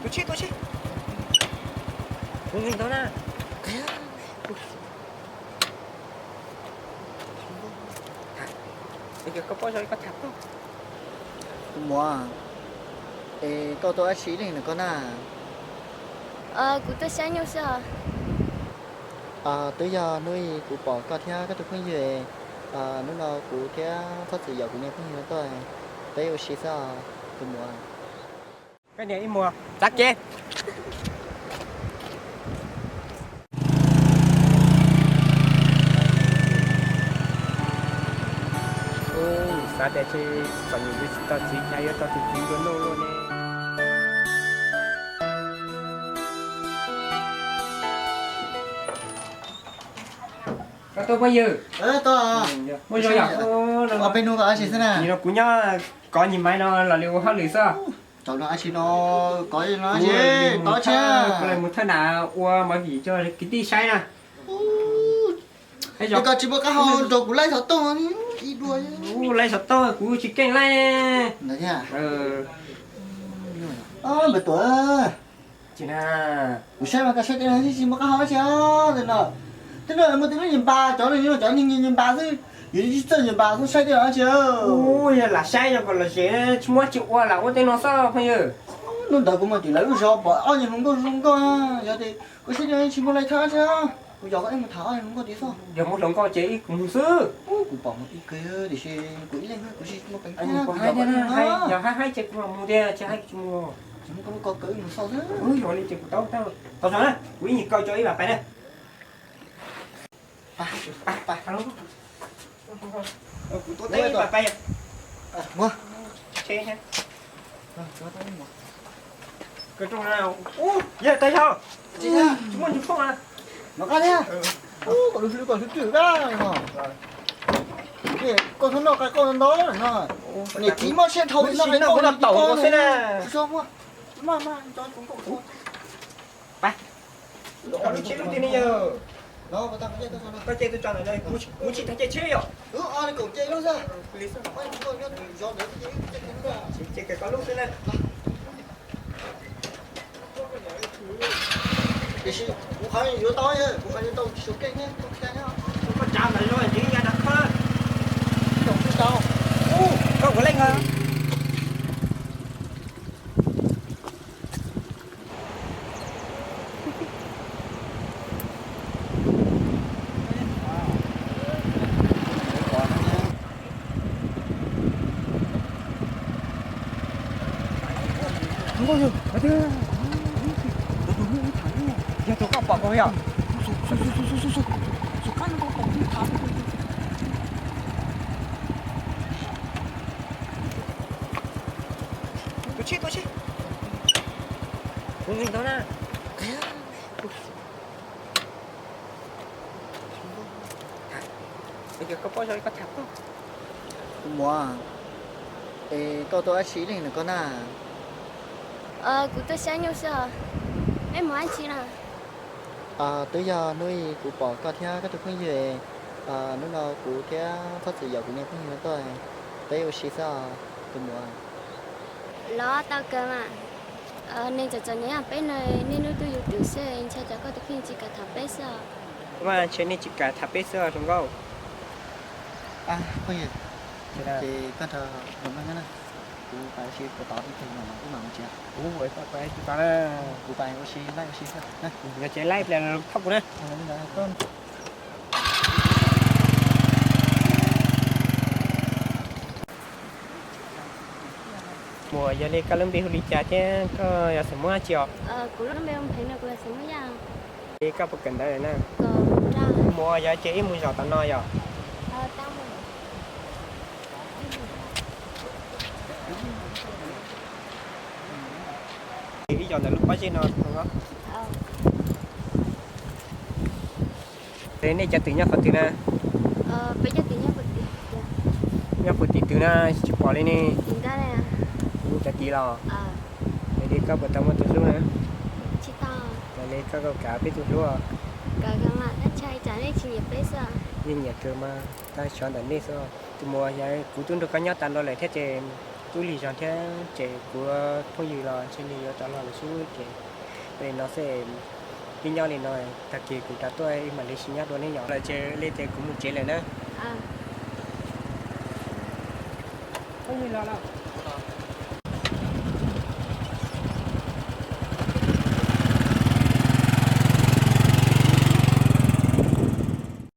Tsis tau tsis. Kuv nkeeg tau na. Es koj paub zoo li koj tham tau. Tus muam, es koj tuaj dab tsi ib leeg ntawm koj na? Kuv tuaj saib nyuj xwb os. Twb yog hnub ib kuv pom koj thiab koj tus phooj ywg, hnub no kuv thiab Txhob Txwm Yaum kuv niag phooj ywg no tuaj, peb ua si xwb os tus muam. Koj niam ib muag txav kev. Xav tias tsis txom nyem yuav tsis tau txiv cas yuav tau tus txiv nplua nuj luaj ne. Koj tuaj phooj ywg? Muaj zoo yom? Nim no kuv nyob kov nyis maiv no los li ua hauj lwm xwb. Cov no dab tsi no, kov no dab tsi, kov tshaj. Kuv los mus thaj nam ua movie coj kwv tij saib na. Es koj tsis muaj qab hau nrog kuv laij xov tooj ib duas? Laij xov tooj kuv tsis keej laij. Npawg Tuam, kuv saib mas koj saib tej no tsis muaj qab hau dab tsi os. Tej no, tej no muaj tej lub nyuag npas, cov no cov niag nyuag npas xwb, yus tsis txawj nyuag npas xwb saib tej no dab tsi. Yog lam saib yog kom lom zem tsis muaj tsis ua lam ua tej no xwb phooj ywg. Hnub ntawd kuv mus tim lawv lub zos pom ob nyuag hluas nkauj zoo nkauj, yog tias koj saib tej no tsis muaj laij thaj dab tsi, kuv yog koj ib mus tham ob nyuag hluas nkauj tid xwb. Yog muaj hluas nkauj ces ib kuv mus xwb. Kuv pom mus ib kawg tiam sis kuv ib leeg kuv tsis muaj peev thiab. Yog haib haib ces kuv mus tiag, tsis haib tsis mus. Tsis muaj koj lub ko kaw ib mus xauj xwb. Yog li ces kuv tau tau tau na, kuv ib nyuag kaw tso ib vam pais na. Kuv tuav teb ib vam pais. Yog tas yog tsis muaj ntsug foob na. Koj lub hlwb koj hlwb twg koj, koj txhob noj qab koj ntau no. Niam txiv mob siab dhau li no, noj kuv noj taum nkaus xwb na. Lub tsheb lub twg ne yawg? Koj cia tuaj tso ntawm no, kuv tsis tau cia tsheb yom. Ces kawm koj lub xwb na. Tiam sis kuv qhov yuav tau, kuv qhov yuav tau tsis keej thiab, koj tsav ntawd los tsis ya nram khab. Koj ua leej os. Yog tus koj pom kuv yog. Tus tsheb tua tsheb. Kuv nkeeg tau na. Es koj paub zoo li koj tham tau. Tus muam, es koj tuaj dab tsi ib leeg ntawm koj na? Kuv tuaj saib nyuj xwb os. Neb mus dab tsi na? Twb yog hnub ib kuv pom koj thiab koj tus phooj ywg, hnub no kuv thiab Txhob Txwm Yaum kuv niag phooj ywg no tuaj, peb ua si xwb os tus muam. Los tau kawg mas. Nej txom txom nyem peb no, nej hnub tuaj yuav twm xwb, ntshai tsam koj tus kheej tsis kam tham peb xwb os. Mas ntshe nej tsis kam tham peb xwb os hluas nkauj. Phooj ywg, ces koj nrog nws nyob na, kuv pais ua si puas tod ib pliag no wb mam mus tsev. Kuv pais tod na. Kuv pais ua si laij ua si xwb. Yog tsev laij pliag thauj kuv na. Muam, yog li koj lub npe hu li cas thiab koj yog xeem Hmoob dab tsi os? Kuv lub npe hu Pheev no, kuv yog xeem Hmoob Yaj. Li koj puas kawm ntawv na? Muam, yog ces ib mus zaum tom no yom? Ib zaum ntawm lub pob zeb no. Ces nej cov twm nyob qhov twg na? Nyob puag tim twg na, tsis pom li ne. Kuv cov tid los. Yog li koj puas tau muaj tus hlub na? Yog li koj kav peb tus hlub. Yeej nyiam kawg mas, tab sis tshuav ntawm nej xwb. Tus muam, yog kuv twb nrog koj nyob tas nrho lawm thiab ces Ib lig zog thiab ces kuv phooj ywg los ntshe nws yuav rov los lawm xwb ces li no xwb, peb nyob li no, tag kis kuv rov tuaj mam li sib nyob dua nej yom. Lawm ces li ces kuv mus tsev lawm na. Phooj ywg los lawm.